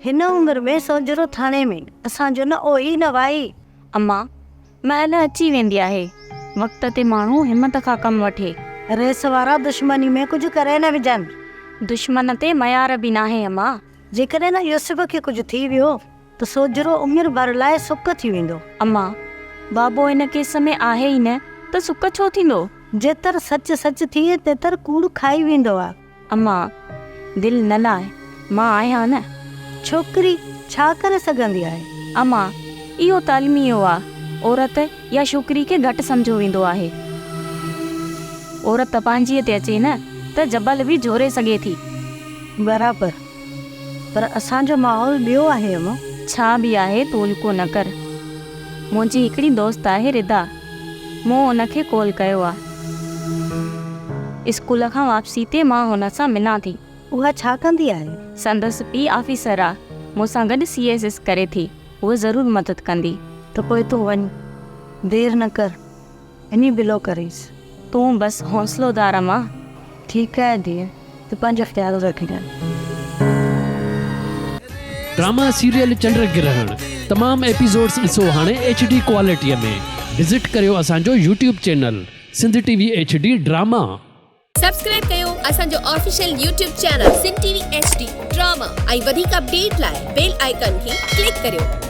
هن عمر ۾ سوجهرو ٿاڻي ۾، اسان جو نه اوهي نه وائي. اما، مهل اچي ويندي آهي. وقت تي ماڻهو همت کان ڪم وٺي. ريس وارا دشمني ۾ ڪجهه ڪري نه وجهن. دشمن تي ميار به ناهي اما. جيڪڏهن نه يوسف کي ڪجهه ٿي ويو ته سوجهرو عمر ڀر لاء سڪ ٿي ويندو. اما، بابو ان ڪيس ۾ آهي ئي نه ته سڪ ڇو ٿيندو؟ جيتر سچ سچ ٿئي تيتر ڪوڙ کائي ويندو آ. اما، دل نه لاهه، مان آهيان نه. ڇوڪري ڇا ڪري سگهندي آهي؟ اما، اهو ته الميو آ، عورت يا ڇوڪري کي گهٽ سمجهيو ويندو آهي. عورت پنهنجيء تي اچي نه ته جبل به جهوري سگهي ٿي. برابر، پر اسان جو ماحول ٻيو آهي اما. ڇا به آهي تون الڪو نه ڪر. منهنجي هڪڙي دوست آهي ردا. مون ان کي ڪال ڪيو آ. اسڪول کان واپسي تي مان هن سان ملان ٿي. اها ڇا ڪندي آهي؟ سندس پيء آفيسر آ. مون سان گڏ سي ايس ايس ڪري ٿي. هوء ضرور مدد ڪندي. ته پوء تون وڃ. دير نه ڪر. وڃي بلو ڪريس. تون بس حوصلو دار امان. ٺيڪ آهي ڌيء، تون پنهنجو خيال رکجان. ڊراما سيريل چنڊ گرهڻ تمام ايپيسوڊس ڏسو هاڻي ايڇ ڊي ڪوالٽي ۾ وزٽ ڪريو اسان جو YouTube channel Sindh T V H D drama. Subscribe ڪيو اسان جو official YouTube channel Sindh T V H D drama ۽ وڌيڪ اپڊيٽ لاء بيل آئيڪان کي ڪلڪ ڪريو.